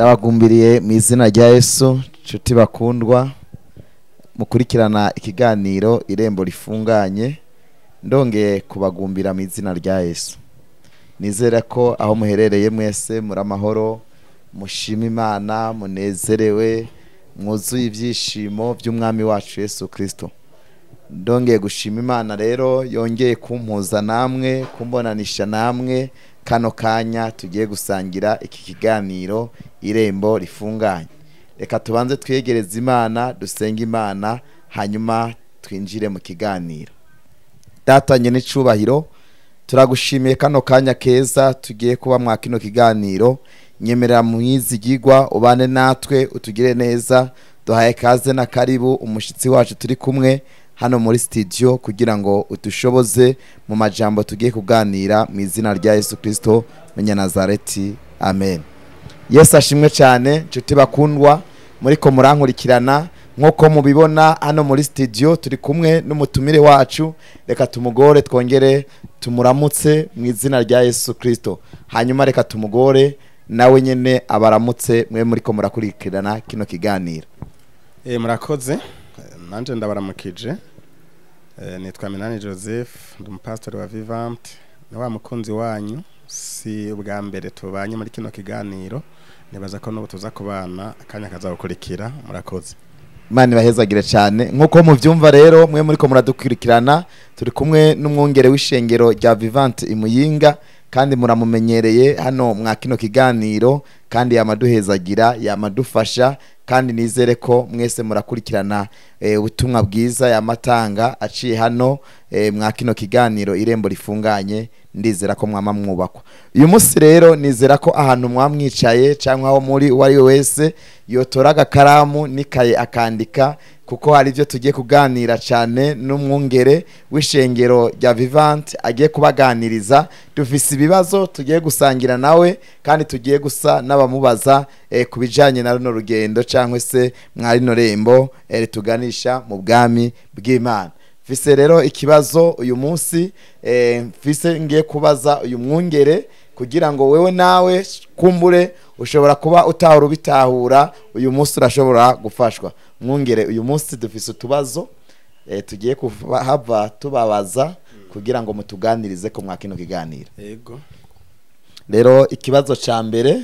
Ndabagumbiriye mu izina rya Yesu, nshuti bakundwa mukurikirana ikiganiro Irembo Rifunganye, ndongeye kubagumbira mu izina rya Yesu. Nizera ko aho muherereye mwese muri amahoro, mushima Imana, munezerewe, mwuzuye ibyishimo by'umwami wacu Yesu Kristo. Ndongeye gushima Imana rero yongeye kumpuza namwe, kumbonanisha namwe kano kanya tugiye gusangira iki kiganiro Irembo Rifunganye. Reka tubanze twiyegereze Imana, dusenge Imana, hanyuma twinjire mu kiganiro. Datanye n'icubahiro, turagushimiye kano kanya keza tugiye kuba mwa kino kiganiro. Nyemerera mwizigirwa ubane natwe, utugire neza, duhaye kaze na karibu umushitsi wacu turi kumwe hano muri studio kugira ngo utushoboze mu majambo tugiye kuganira mu izina rya Yesu Kristo Munyanazareti, amen. Yesu ashimwe cyane, nshuti bakundwa muriko murankurikirana. Nkuko mubibona hano muri studio turi kumwe n'umutumire wacu, reka tumugore twongere tumuramutse mu izina rya Yesu Kristo. Hanyuma reka tumugore nawe nyene abaramutse mwe muriko murakurikirana kino kiganiro. Murakoze, nanje ndabaramukije. Nitwa Minani Joseph, ndi umupastori wa Vivante, ni wa mukunzi wanyu. Si ubwa mbere tubanye muri kino kiganiro, nibaza ko n'ubu tuza kubana akanya kazagukurikira. Murakoze. Imana ibahezagire cyane. Nkuko muvyumva rero mwe muriko muradukurikirana, turi kumwe n'umwungere w'ishengero rya Vivante Imuyinga, kandi muramumenyereye hano mwa kino kiganiro, kandi yamaduhezagira, yamadufasha, kandi nizere ko mwese murakurikirana ubutumwa bwiza yamatanga aciye hano mwa kino kiganiro Irembo Rifunganye. Ndizera ko mwama mwubakwa. Uyu munsi rero nizera ko ahantu mwamwicaye cyangwa aho muri uwo ari we wese yotora agakaramu n'ikaye akandika, kuko hari ibyo tugiye kuganira cyane n'umwungere w'ishengero rya Vivante agiye kubaganiriza. Dufise ibibazo tugiye gusangira nawe, kandi tugiye gusa n'abamubaza ku bijanye na runo rugendo cyangwa se mwa rino rembo rituganisha mu bwami bw'Imana. Mfise rero ikibazo uyu munsi, mfise ngiye kubaza uyu mwungere kugira ngo wewe nawe kumbure ushobora kuba utahura ubitahura, uyu munsi urashobora gufashwa. Mwungere, uyu munsi dufise utubazo tugiye kuhava tubabaza kugira ngo mutuganirize ko mwa kino kiganiro. Yego. Rero ikibazo ca mbere,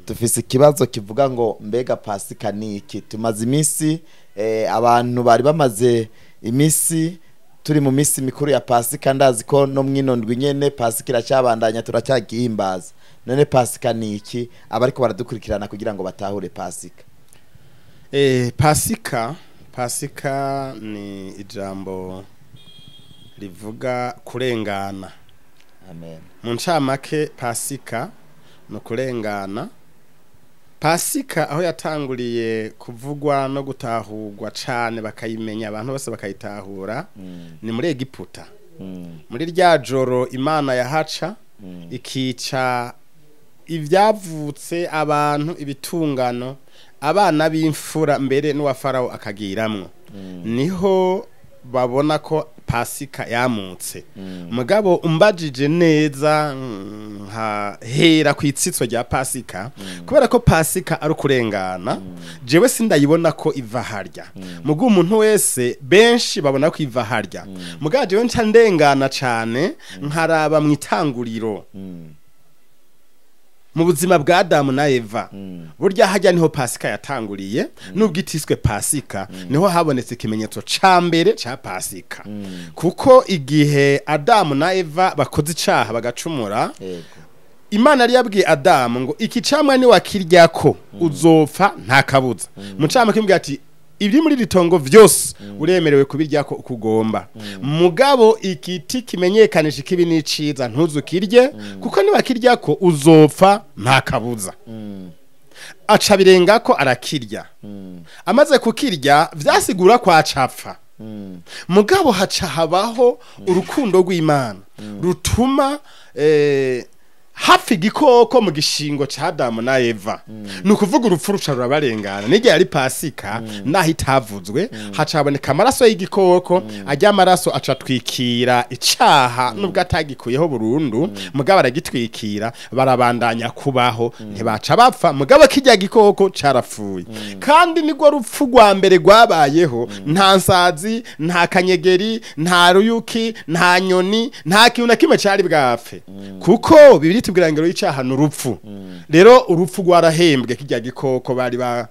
dufise ikibazo kivuga ngo mbega Pasika ni iki? Tumaze iminsi abantu bari bamaze iminsi turi mu minsi mikuru ya Pasika, ndazi ko no mwino ndwi nyene Pasika iracyabandanya, turacyagihimbaza. None Pasika ni iki? Abariko baradukurikirana kugira ngo batahure Pasika. Pasika ni ijambo rivuga kurengana. Amen. Mu ncamake Pasika no kurengana. Pasika aho yatanguriye kuvugwa no gutahurwa cane bakayimenya abantu bose bakayitahura, ni muri Egiputa. Muri rya joro Imana yahaca ikica ivyavutse abantu, ibitungano, abana b'imfura mbere n'uwa Farao akagiramwo. Niho babona ko Pasika yamutse. Mugabo umbajije neza nka hera kwitsitso rya Pasika, kubera ko Pasika ari kurengana, jewe sindayibona ko iva harya. Mugu umuntu wese benshi babona ko iva harya. Mugabo jewe nca ndengana cane nkaraba mwitanguriro. Mu buzima bwa Adamu na Eva, burya hajya niho Pasika yatanguriye, nubwo itiswe Pasika, niho habonetse ikimenyetso ca mbere ca Pasika. Kuko igihe Adamu na Eva bakoze icaha bagacumura, Imana yari yabwiye Adamu ngo iki camwa ni wakiryako uzopfa nta kabuza. Mu camwa kimbwiye ati ibiri muri ritongo vyose uremerewe kubiryako ukugomba. Mugabo igiti kimenyekanisha ikibi n'iciza ntuzukirye, kuko niwakiryako uzopfa nta kabuza. Aca birengako arakirya. Amaze kukirya vyasigura ko acapfa. Mugabo haca habaho urukundo rw'Imana rutuma Hafi igikoko mu gishingo ca Adamu na Eva, ni ukuvuga urupfu ruca rurabarengana. N'igihe yari Pasika naho itavuzwe, hacaboneka amaraso y'igikoko, ajya amaraso acatwikira icaha, nubwo atagikuyeho burundu, mugabo aragitwikira, barabandanya kubaho, ntibaca bapfa. Mugabo kijya gikoko carapfuye, kandi nirwo rupfu rwa mbere rwabayeho. Nta nsazi, nta kanyegeri, nta ruyuki, nta nyoni, nta kintu na kimwe cari bwapfe, kuko Bibiliya itubwira ngo icaha ni urupfu. Rero urupfu rwarahembwe kijya gikoko, bari ba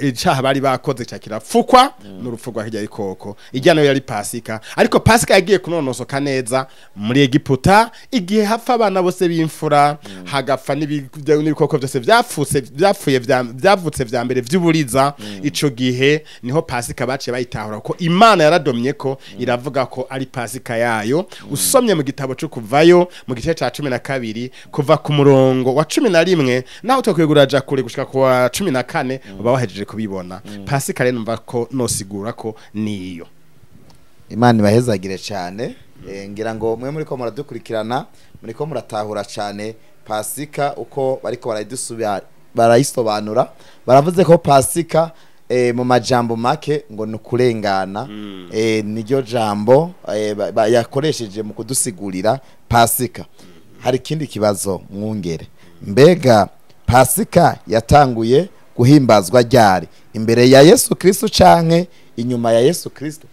icaha bari bakoze ca kirapfukwa n'urupfu rwa kijya gikoko. Ijya nayo yari Pasika, ariko Pasika yagiye kunonosoka neza muri Egiputa, igihe hapfa abana bose b'imfura, hagapfa n'ibikoko byose vyapfutse, vyapfuye, vyavutse vya mbere vy'uburiza. Ico gihe niho Pasika baciye bayitahura, ko Imana yaradomye ko iravuga ko ari Pasika yayo. Usomye mu gitabo cyo Kuvayo mu gice ca 12, kuva ku murongo wa 11, naho twakwegura ja kure gushika ku wa 14, uba wahejeje kubibona. Pasika rero numva ko nosigura ko niyo. Imana ibahezagire cyane. Ngira ngo mwe muri ko muradukurikirana, muri ko muratahura cyane Pasika uko bariko barayisobanura. Baravuze ko Pasika mu majambo make ngo ni ukurengana, niryo jambo yakoresheje mu kudusigurira Pasika. Hari ikindi kibazo mwungere, mbega Pasika yatanguye guhimbazwa ryari? Imbere ya Yesu Kristo canke inyuma ya Yesu Kristo?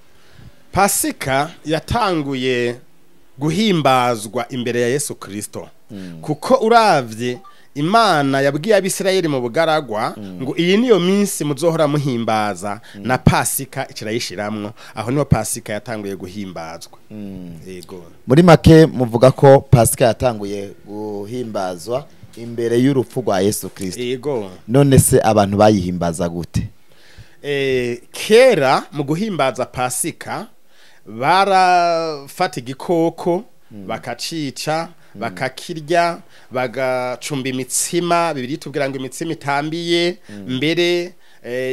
Pasika yatanguye guhimbazwa imbere ya Yesu Kristo, kuko uravye Imana yabwiye Abisirayeli mu bugaragwa ngo iyi niyo minsi muzohora muhimbaza, na Pasika ikirayishiramwo. Aho niho Pasika yatanguye guhimbazwa. Yego. Muri make muvuga ko Pasika yatanguye guhimbazwa imbere y'urupfu rwa Yesu Kristo. Yego. None se abantu bayihimbaza gute? Kera mu guhimbaza Pasika barafata igikoko, bakacica, bakakirya, bagacumba imitsima. Bibiliya itubwira ngo imitsima itambiye mbere,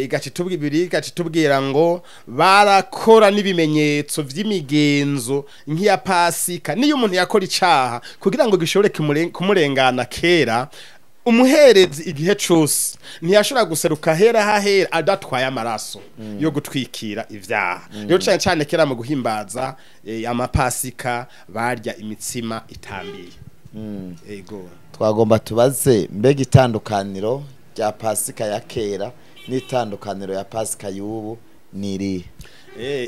igaca itubwira, Bibiliya igaca itubwira ngo barakora n'ibimenyetso vy'imigenzo nk'iya Pasika. Niyo umuntu yakora icaha, kugira ngo gishobore kumurengana, kera umuherezi igihe cose ntiyashobora guseruka hera hahera adatwaye amaraso yo gutwikira ivyaha. Rero cane cane kera mu guhimbaza amapasika barya imitsima itambiye. Ego. Twagomba tubaze, mbega itandukaniro rya Pasika ya kera n'itandukaniro ya Pasika y'ubu ni irihe?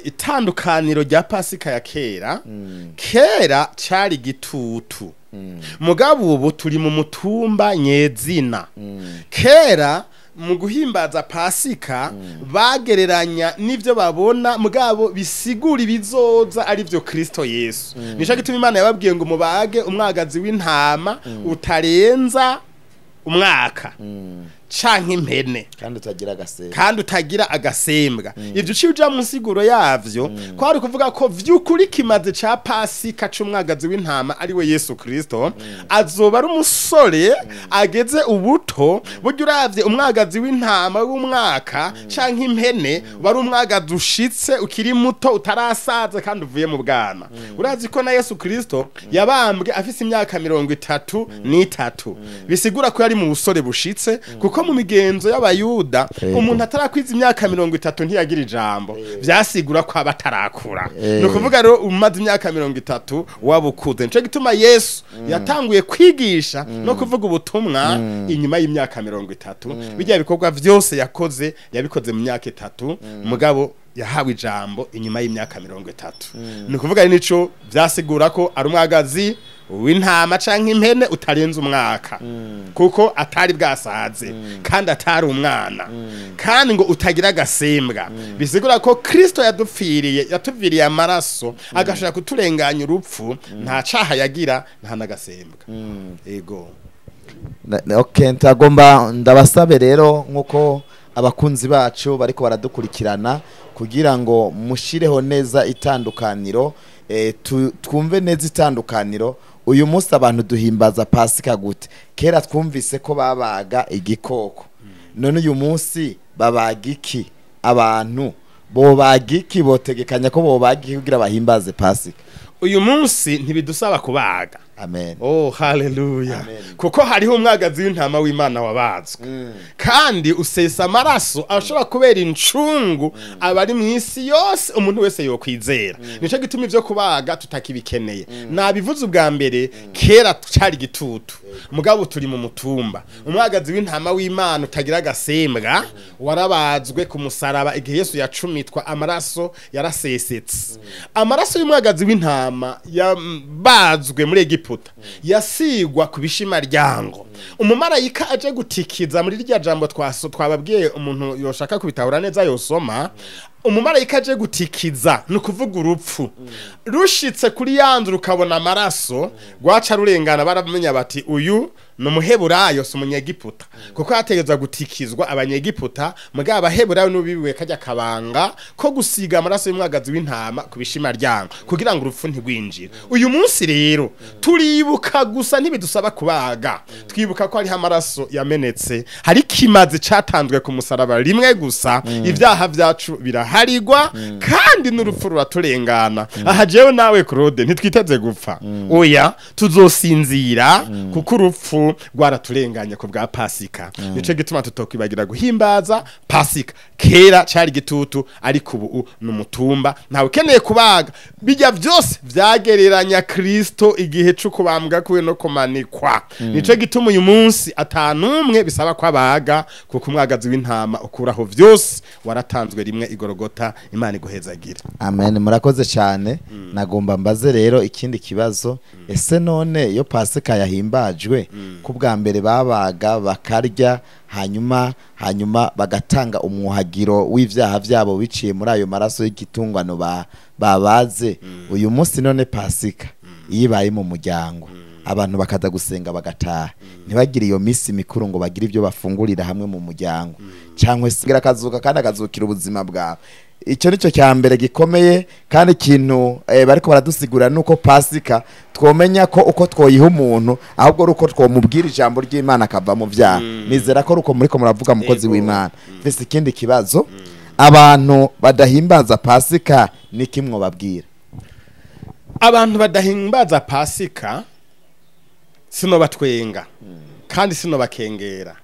Itandukaniro rya Pasika ya kera, kera cari gitutu, mugabo ubu turi mu mutumba nyezina. Kera mu guhimbaza Pasika bagereranya n'ivyo babona, mugabo bisigura ibizoza, ari byo Kristo Yesu. Nico gituma Imana yababwiye ngo mubage umwagazi w'intama utarenza umwaka canke impene, kandi utagira agasembwa. Kandi utagira agasembwa. Ivyo uciye uja mu nsiguro yavyo, kwari kuvuga ko vy'ukuri kimaze ca Pasika c'umwagazi w'intama ari we Yesu Kristo, azoba ari umusore ageze ubuto. Burya uravye umwagazi w'intama w'umwaka canke impene, wari umwagazi ushitse, ukiri muto, utarasaza kandi uvuye mu bwana. Urazi ko na Yesu Kristo yabambwe afise imyaka 33, bisigura ko yari mu busore bushitse, kuko mu migenzo y'Abayuda umuntu atarakwiza imyaka 30 ntiyagira ijambo, vyasigura ko aba atarakura. Ni ukuvuga rero umaze imyaka 30 wabukuze. Nico gituma Yesu yatanguye kwigisha no kuvuga ubutumwa inyuma y'imyaka 30. Bijya bikorwa vyose yakoze yabikoze mu myaka 3, mugabo yahawe ijambo inyuma y'imyaka 30. Ni ukuvuga rero nico vyasigura ko ari umwagazi w'intama canke impene utarenze umwaka, kuko atari bwasaze kandi atari umwana, kandi ngo utagira agasembwa, bisigura ko Kristo yadupfiriye, yatuviriye amaraso agashaka kuturenganya urupfu, nta caha yagira, nta n'agasembwa. Ego. Okay, ntagomba ndabasabe rero nkuko abakunzi bacu bariko baradukurikirana, kugira ngo mushireho neza itandukaniro, twumve neza itandukaniro. Uyu munsi abantu duhimbaza Pasika gute? Kera twumvise ko babaga igikoko, none uyu munsi babaga iki? Abantu bobaga iki? Botegekanya ko bobaga iki kugira bahimbaze Pasika? Uyu munsi ntibidusaba kubaga. Amen. Oh, haleluya. Kuko hariho umwagazi w'intama w'Imana wabazwe. Kandi usesa amaraso ashobora kubera incungu abari mu isi yose, umuntu wese yokwizera. Nico gituma ivyo kubaga tutakibikeneye. Nabivuze ubwa mbere, kera cari gitutu. Mugabo turi mu mutumba. Umwagazi w'intama w'Imana utagira agasembwa warabazwe ku musaraba igihe Yesu yacumitwa, amaraso yarasesetse. Amaraso y'umwagazi w'intama yabazwe muri Egiputa yasigwa ku bishimaryango. Umumarayika aje gutikiza muri rya jambo twababwiye, umuntu yoshaka kubitahura neza yosoma. Umumarayika aje gutikiza ni ukuvuga urupfu rushitse kuri yanzu rukabona amaraso rwaca rurengana, baramenya bati uyu ni umuheburayo si umunyegiputa, kuko hategerezwa gutikizwa abanyegiputa. Mugabo abaheburayo n'ubibiwe kajya kabanga ko gusiga amaraso y'umwagazi w'intama ku bishimaryango kugira ngo urupfu ntigwinjire. Uyu munsi rero turibuka gusa, ntibidusaba kubaga, twibuka ko hariho amaraso yamenetse, hari kimazi catanzwe ku musaraba rimwe gusa, ibyaha byacu biraharigwa kandi n'urupfu ruraturengana. Aha jewe nawe Claude ntitwiteze gupfa, oya, tuzosinzira kuko urupfu rwaraturenganye ku bwa Pasika. Nico gituma tutokwibagira guhimbaza Pasika. Kera cari gitutu, ariko ubu ni umutumba, ntawe ukeneye kubaga. Bijya byose vyagereranya Kristo igihe cyo kubambwa kuwe no kumanikwa. Nico gituma uyu munsi atanumwe bisaba kwabaga, kuko umwagazi w'intama ukuraho vyose waratanzwe rimwe igorogota. Imana iguhezagira. Amen. Murakoze cyane. Nagomba mbaze rero ikindi kibazo. Ese none iyo Pasika yahimbajwe ku bwa mbere babaga bakarya, hanyuma bagatanga umwuhagiro w'ivyaha vyabo biciye muri ayo maraso y'igitungwano babaze, uyu munsi none Pasika iyo ibaye mu muryango, abantu bakaza gusenga bagataha, ntibagire iyo misi mikuru ngo bagire ibyo bafungurira hamwe mu muryango, cyangwa se akazuka kandi akazukira ubuzima bwawe, icyo nicyo cya mbere gikomeye. Kandi ikintu bariko baradusigura nuko Pasika twomenya ko uko twoyiha umuntu ahubwo ari uko twomubwira ijambo ry'Imana akava mu vyaha. Nizera ko ruko muriko muravuga, mukozi w'Imana. Mfise ikindi kibazo. Abantu badahimbaza Pasika ni kimwe babwira? Abantu badahimbaza Pasika sino batwenga kandi sino bakengera,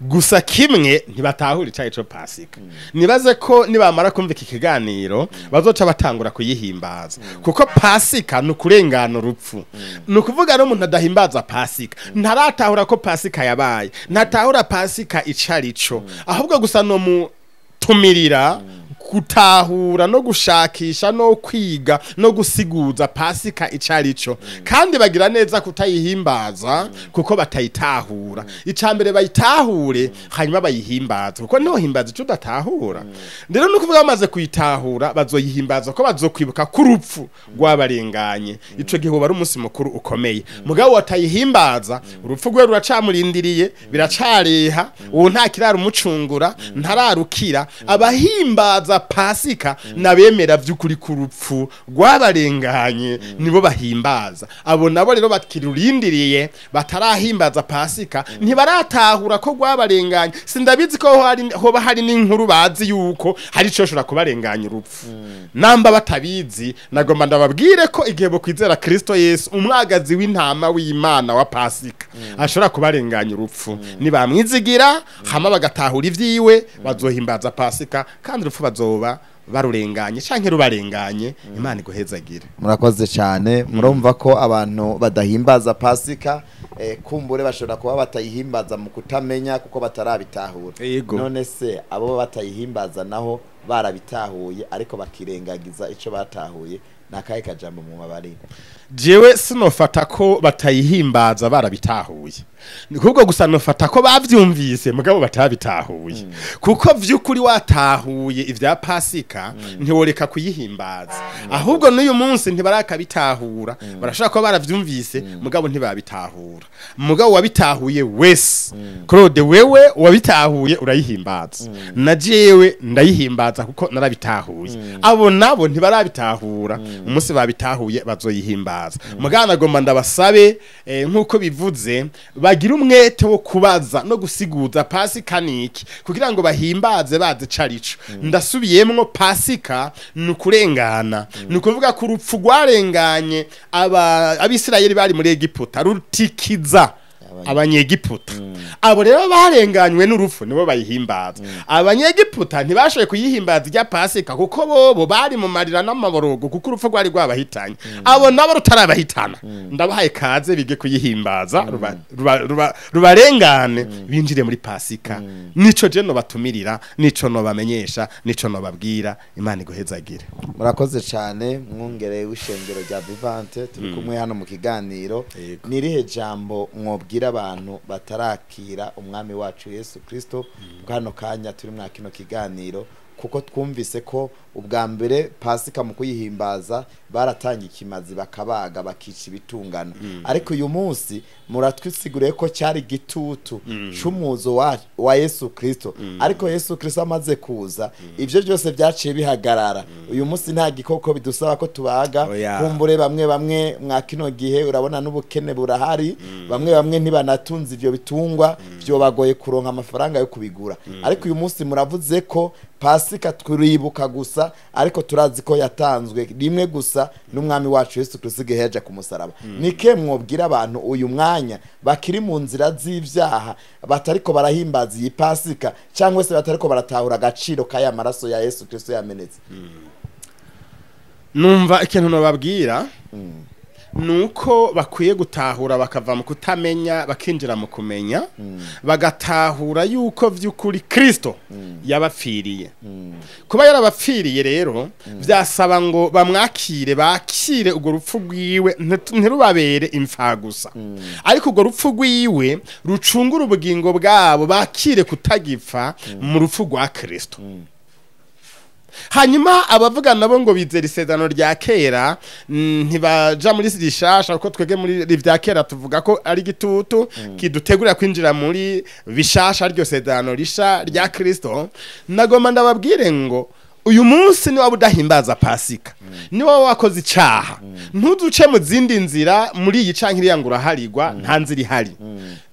gusa kimwe ntibatahura icayi co Pasika. Nibaze ko nibamara kumva iki kiganiro bazoca batangura kuyihimbaza, kuko Pasika ni ukurengana urupfu. Ni ukuvuga rero umuntu adahimbaza Pasika ntaratahura ko Pasika yabaye, ntatahura Pasika icarico, ahubwo gusa no mutumirira gutahura no gushakisha no kwiga no gusiguza Pasika icarico. Kandi bagira neza kutayihimbaza kuko batayitahura. Icambere bayitahure, hanyuma bayihimbaza, kuko niho himbaza ico udatahura. Rero nuko kuvuga bamaze kuyitahura bazoyihimbaza, ko bazokwibuka ku rupfu rwabarenganye. Ico gihe bari umunsi mukuru ukomeye. Mugabo watayihimbaza, urupfu rwe ruracamurindiriye, biracareha, uwo nta kirara umucungura, ntararukira. Abahimbaza Pasika nabemera vy'ukuri ku rupfu rwabarenganye nibo bahimbaza. Abo nabo rero bakirurindiriye batarahimbaza Pasika ntibaratahura ko rwabarenganye. Sindabizi ko hoba hari n'inkuru bazi yuko hari ico shobora kubarenganya urupfu. Namba batabizi, nagomba ndababwire ko igihe bokwizera Kristo Yesu umwagazi w'intama w'Imana wa Pasika ashobora kubarenganya urupfu. Nibamwizigira hama bagatahura ivyiwe, bazohimbaza Pasika kandi urupfu bazoba barurenganye canke rubarenganye. Imana iguhezagire. Murakoze cyane. Murumva ko abantu badahimbaza Pasika kumbure bashobora kuba batayihimbaza mu kutamenya kuko batarabitahura. None se abo batayihimbaza naho barabitahuye ariko bakirengagiza ico batahuye, nakaye kajambo mu mabari? Jewe sinofata ko batayihimbaza barabitahuye, nikubwo gusa nofata ko bavyumvise mugabo batabitahuye. Kuko vy'ukuri watahuye ivya Pasika ntiworeka kuyihimbaza. Ahubwo n'uyu munsi ntibarakabitahura, barashaka ko baravyumvise mugabo ntibabitahura. Mugabo wabitahuye wese, Claude, wewe wabitahuye urayihimbaza, na jewe ndayihimbaza kuko narabitahuye. Abo nabo ntibarabitahura. Umunsi babitahuye bazoyihimbaza. Mugana agomba ndabasabe nkuko bivuze bagira umwete wo kubaza no gusiguza Pasika niki kugira ngo bahimbaze baze carico. Ndasubiyemwo, Pasika nukurengana, nukuvuga ku rupfu rwarenganye Abisirayeli bari muri Egiputa rutikiza Abanyegiputa. Abo rero barenganywe n'urupfu nibo bayihimbaza. Abanyegiputa ntibashoboye kuyihimbaza irya Pasika kuko bobo bari mu marira n'amaborogo kuko urupfu rwari rwabahitanye. Abo nabo rutarabahitana, ndabahaye kaze bige kuyihimbaza, rubarengane binjire muri Pasika. Nico je no batumirira, nico no bamenyesha, nico no babwira. Imana iguhezagire. Murakoze cyane mwungere w'ishengero rya Vivante, turi kumwe hano mu kiganiro. Nirihe jambo mwobwira abantu batarakira umwami wacu Yesu Kristo bwano kanya turi mwa kino kiganiro? Kuko twumvise ko ubwa mbere Pasika mu kuyihimbaza baratanga ikimazi, bakabaga, bakica ibitungano, ariko uyu munsi muratwisiguriye ko cyari gitutu c'umuzo wa Yesu Kristo. Ariko Yesu Kristo amaze kuza ivyo byose byaciye bihagarara. Uyu munsi nta gikoko bidusaba ko tubaga. Kumbure bamwe bamwe mwa kino gihe urabona n'ubukene burahari, bamwe bamwe ntibanatunze ivyo bitungwa, byobagoye kuronka amafaranga yo kubigura. Ariko uyu munsi muravuze ko Pasika turibuka gusa, ariko turazi ko yatanzwe rimwe gusa n'umwami wacu Yesu Kristo igihe yaja ku musaraba. Nike mwobwira abantu uyu mwanya bakiri mu nzira z'ivyaha, batariko barahimbaza iyi Pasika cyangwa se batariko baratahura agaciro k'aya maraso ya Yesu Kristo yamenetse? Numva ikintu nobabwira nuko bakwiye gutahura bakava mu kutamenya bakinjira mu kumenya, bagatahura yuko vy'ukuri Kristo yabapfiriye. Kuba yarabapfiriye rero vyasaba ngo bamwakire, bakire urwo rupfu rwiwe, ntirubabere imfa gusa, ariko urwo rupfu rwiwe rucungura ubugingo bwabo, bakire kutagipfa mu rupfu rwa Kristo. Hanyuma abavuga nabo ngo bizera isezerano rya kera ntibaja muri rishasha, kuko twege muri rya kera tuvuga ko ari gitutu kidutegurira kwinjira muri bishasha, ryo sezerano risha rya Kristo. Nagomba ndababwire ngo uyu munsi ni wabudahimbaza Pasika, ni wowe wakoze icaha, ntuduce mu zindi nzira muri iyi canke iriya ngo uraharigwa, nta nzira ihari.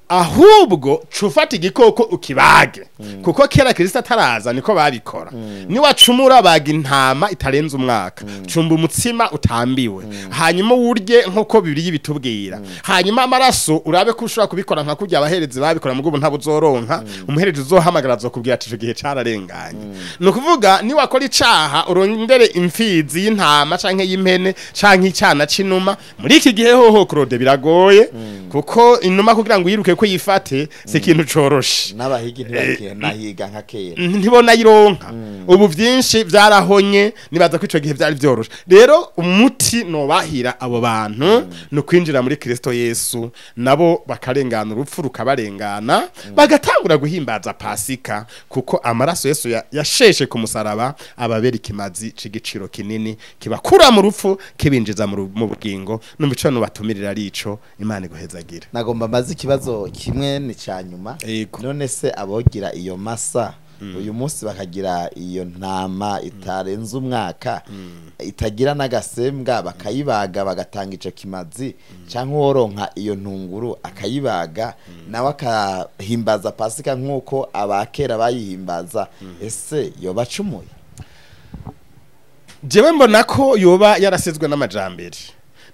Ahubwo cufata igikoko ukibage, kuko kera Kristo ataraza niko babikora. Ni wacumura baga intama itarenze umwaka, cumba umutsima utambiwe, hanyuma urye nkuko Bibiliya ibitubwira. Hanyuma amaraso urabe ko ushobora kubikora nka kurya abaherezi babikora, mugo ntabwo uzoronka umuherezi uzohamagara azokubwira ati ico gihe cararenganye. Ni ukuvuga ni wakora icaha urondere imfizi y'intama canke y'impene canke icana c'inuma. Muri iki gihe hoho Claude biragoye, kuko inuma kugira ngo yiruke ko yifate si ikintu coroshe. N'abahigi ntibahiga nka kera, ntibona yironka. Ubu vyinshi vyarahonye, nibaza ko ico gihe vyari vyoroshe. Rero umuti nobahira abo bantu no kwinjira muri Kristo Yesu, nabo bakarengana urupfu rukabarengana, bagatangura guhimbaza Pasika, kuko amaraso Yesu yasheshe ku musaraba ababera ikimazi c'igiciro kinini kibakura mu rupfu kibinjiza mu bugingo. N'umuco no batumirira arico. Imana iguhezagira. Nagomba maze ikibazo kimwe ni ca nyuma. None se abogira iyo masa uyu munsi bakagira iyo ntama itarenze umwaka, itagira n'agasembwa, bakayibaga bagatanga ico kimazi, canke uworonka iyo ntunguru akayibaga nawe akahimbaza Pasika nkuko abakera bayihimbaza, ese yoba acumuye? Jewe mbona ko yoba yarasizwe n'amajambere.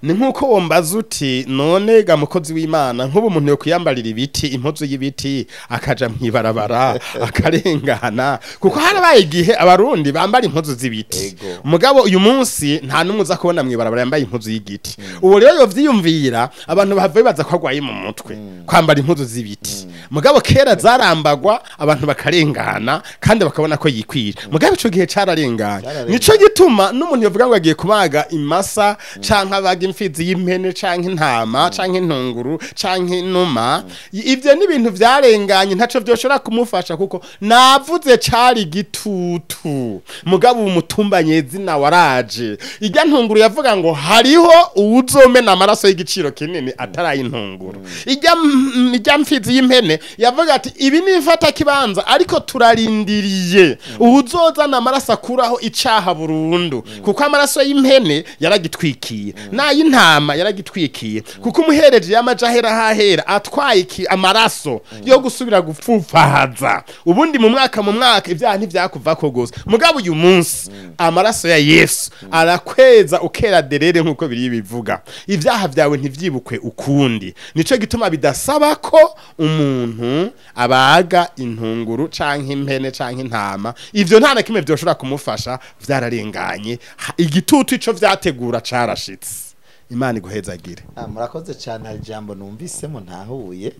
Ni nkuko wombaza uti none ga mukozi w'Imana, nk'ubu umuntu yo kuyambarira ibiti, impuzu y'ibiti, akaja mwibarabara akarengana, kuko harabaye igihe abarundi bambara impuzu z'ibiti. Mugabo uyu munsi nta numwe uza kubona mwibarabara yambaye impuzu y'igiti. Uwo rero yovyiyumvira abantu bahava bibaza ko agwaye mu mutwe kwambara impuzu z'ibiti. Mugabo kera zarambagwa abantu bakarengana kandi bakabona ko yikwira. Mugabo ico gihe cararenganye. Nico gituma n'umuntu yovuga ngo agiye kubaga imasa canke abaga imfizi y'impene canke intama canke intunguru canke inuma. Ivyo ni ibintu vyarenganye, ntaco vyoshobora kumufasha kuko navuze cari gitutu. Mugabo umutumbanye zina waraje. Irya ntunguru yavuga ngo hariho uwuzomena amaraso y'igiciro kinini ataraye intunguru. Irya mfizi y'impene yavuga ati ibi ni ifata kibanza ariko turarindiriye uwuzozana amaraso akuraho icaha burundu, kuko amaraso y'impene yaragitwikiye n'ay'intama yaragitwikiye, kuko umuhereje yamaja ahera hahera atwaye amaraso yo gusubira gupfupfahaza. Ubundi mu mwaka ibyaha ntivyakuvako gose, mugabo uyu munsi amaraso ya Yesu arakweza ukera derere nkuko biri bivuga, ibyaha vyawe ntivyibukwe ukundi. Nico gituma bidasaba ko umuntu abaga intunguru canke impene canke intama, ivyo nta na kimwe vyoshobora kumufasha, vyararenganye. Igitutu ico vyategura carashitse. Imana iguhezagire. Murakoze cyane. Hari ijambo numvisemo ntahuye.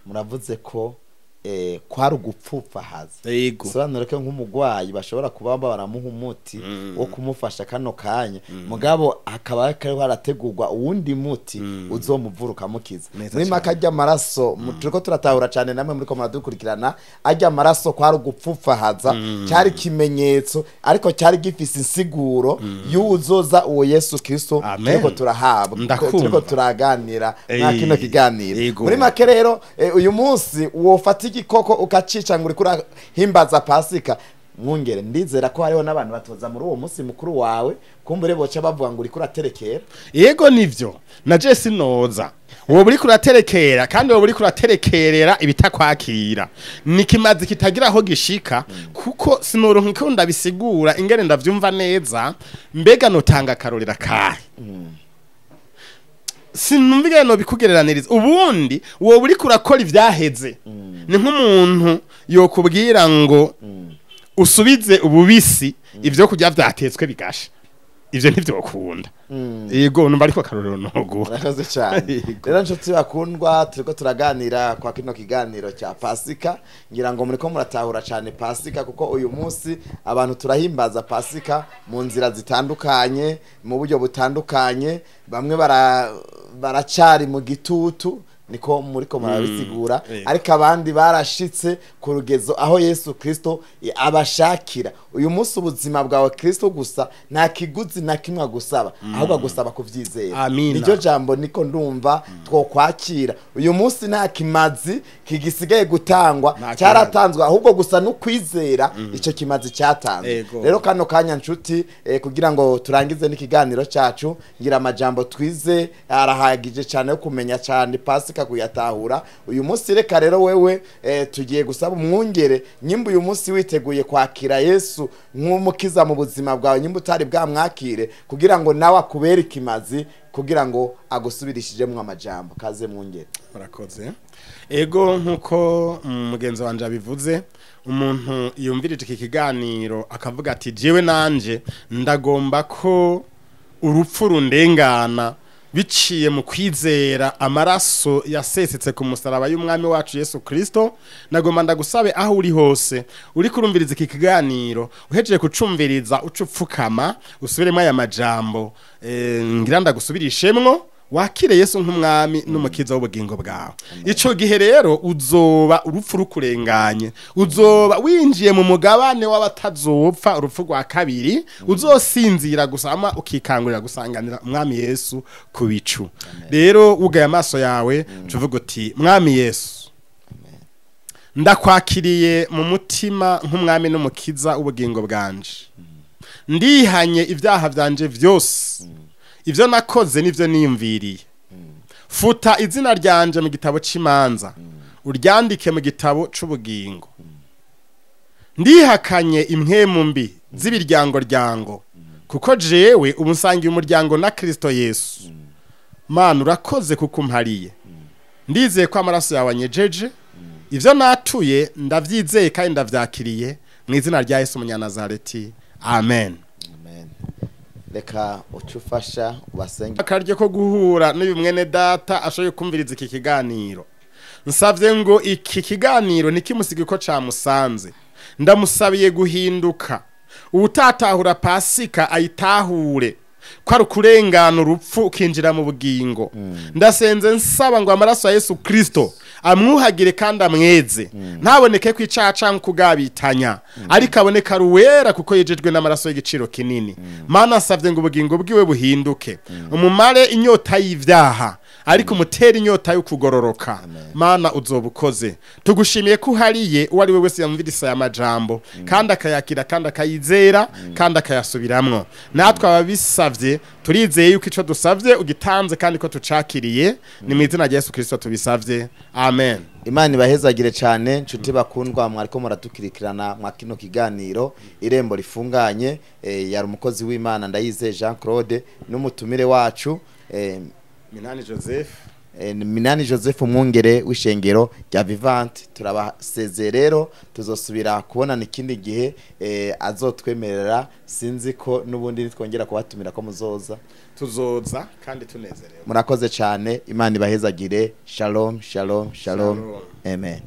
Muravuze ko kwari ugupfupfahaza. Sobanura ko nk'umugwayi bashobora kuba baramuha umuti wo kumufasha kano kanya, mugabo akaba kariho harategurwa uwundi muti uzomuvura ukamukiza. Muri make arya amaraso turiko turatahura cyane, namwe muriko muradukurikirana, arya amaraso kwari ugupfupfahaza, cyari ikimenyetso ariko cyari gifise insiguro y'uwuzoza uwo Yesu Kristo turiko turahabwa, turiko turaganira mwa kino kiganiro. Muri make rero uyu munsi wofata igikoko ukacica ngo uriko urahimbaza Pasika, mwungere ndizera ko hariho n'abantu batoza muri uwo munsi mukuru wawe, kumbure boca bavuga ngo uriko uraterekera. Yego nivyo, na je sinoza wowe uriko uraterekera, kandi wowe uriko uraterekerera ibitakwakira ni kimazi kitagira aho gishika, kuko sinoronka ko ndabisigura ingene ndavyumva neza. Mbega notanga karorera kahe? Sinumvige no bikugereraniriza. Ubundi wowe uriko urakora ivyaheze ni nk'umuntu yokubwira ngo usubize ububisi ivyo kurya vyatetswe bigasha, ivyo ntivyokunda. Yego numva ariko karorero nogo. Murakoze cyane. Rero nshuti bakundwa, turiko turaganira kwa kino kiganiro cya Pasika, ngira ngo muriko muratahura cyane Pasika, kuko uyu munsi abantu turahimbaza Pasika mu nzira zitandukanye, mu buryo butandukanye. Bamwe baracari mu gitutu niko muriko murabisigura, ariko abandi barashitse ku rugezo aho Yesu Kristo abashakira. Uyu munsi ubuzima bwawe Kristo gusa nta kiguzi na kimwe agusaba, ahubwo agusaba kuvyizera. Niryo jambo niko ndumva twokwakira. Uyu munsi nta kimazi kigisigaye gutangwa, cyaratanzwe, ahubwo gusa no kwizera ico kimazi cyatanzwe. Rero kano kanya nshuti, kugira ngo turangize n'ikiganiro cyacu, ngira amajambo twize arahagije cyane yo kumenya cyane Pasika kuyatahura. Uyu munsi reka rero wewe tugiye gusaba umwungere, nyimba uyu munsi witeguye kwakira Yesu nk'umukiza mu buzima bwawe, nyimba utari bwamwakire, kugira ngo nawe akubere ikimazi, kugira ngo agusubirishijemo amajambo. Kaze mwungere. Murakoze. Ego nkuko mugenzi wanje abivuze, umuntu yumvirije iki kiganiro akavuga ati jewe nanje ndagomba ko urupfu rundengana biciye mu kwizera amaraso yasesetse ku musaraba y'umwami wacu Yesu Kristo, nagomba ndagusabe aho uri hose uri kurumviriza iki kiganiro, uhejeje kucumviriza ucupfukama usubiremo aya majambo, ngira ndagusubirishemwo wakire Yesu nk'umwami n'umukiza w'ubugingo bwawe. Ico gihe rero uzoba urupfu rukurenganye, uzoba winjiye mu mugabane w'abatazopfa urupfu rwa kabiri, uzosinzira gusa ama ukikangurira gusanganira umwami Yesu ku bicu. Rero ugaye amaso yawe uvuga uti mwami Yesu, ndakwakiriye mu mutima nk'umwami n'umukiza w'ubugingo bwanje, ndihanye ibyaha byanje vyose, ivyo nakoze nivyo niyumviriye. Futa izina ryanje mu gitabo c'imanza, uryandike mu gitabo c'ubugingo. Ndihakanye impwemu mbi z'ibiryango ryango, kuko jewe ubu nsangiye umuryango na Kristo Yesu. Mana urakoze kuko umpariye, ndizeye ko amaraso yawe anyejeje, ivyo natuye ndavyizeye kandi ndavyakiriye mu izina rya Yesu Umunyanazareti, amen. Reka ucufasha ubasenge akaryo ko guhura n'uyu mwene data ashoboye kumviriza iki kiganiro. Nsavye ngo iki kiganiro nikimusige ko camusanze, ndamusabiye guhinduka, uwutatahura Pasika ayitahure, Ko ari ukurengana urupfu ukinjira mu bugingo. Ndasenze nsaba ngo amaraso ya Yesu Kristo amwuhagire kandi amweze, ntaboneke ko icaha canke kugabitanya, ariko aboneka ari uwera kuko yejejwe n'amaraso y'igiciro kinini. Mana, nsavye ngo ubugingo bwiwe buhinduke, umumare inyota y'ivyaha, ariko umutere inyota yo kugororoka. Mana, uzobukoze. Tugushimiye ko uhariye uwo ari we wese yumviriza aya majambo kandi akayakira kandi akayizera kandi akayasubiramwo. Natwe ababisavye turizeye yuko ico dusavye ugitanze kandi ko tucakiriye. Ni mu izina rya Yesu Kristo tubisavye, amen. Imana ibahezagire cyane, nshuti bakundwa mwariko muradukurikirana mwa kino kiganiro Irembo Rifunganye. Yari umukozi w'Imana Ndayizeye Jean Claude n'umutumire wacu Minani Joseph. Minani Joseph, umwungere w'ishengero rya Vivante. Turabasezeye rero, tuzosubira kubonana ikindi gihe azotwemerera. Sinzi ko n'ubundi nitwongera kubatumira ko muzoza. Tuzoza kandi tunezerewe. Murakoze cyane, Imana ibahezagire. Shalom, shalom, shalom. Shalom. Amen.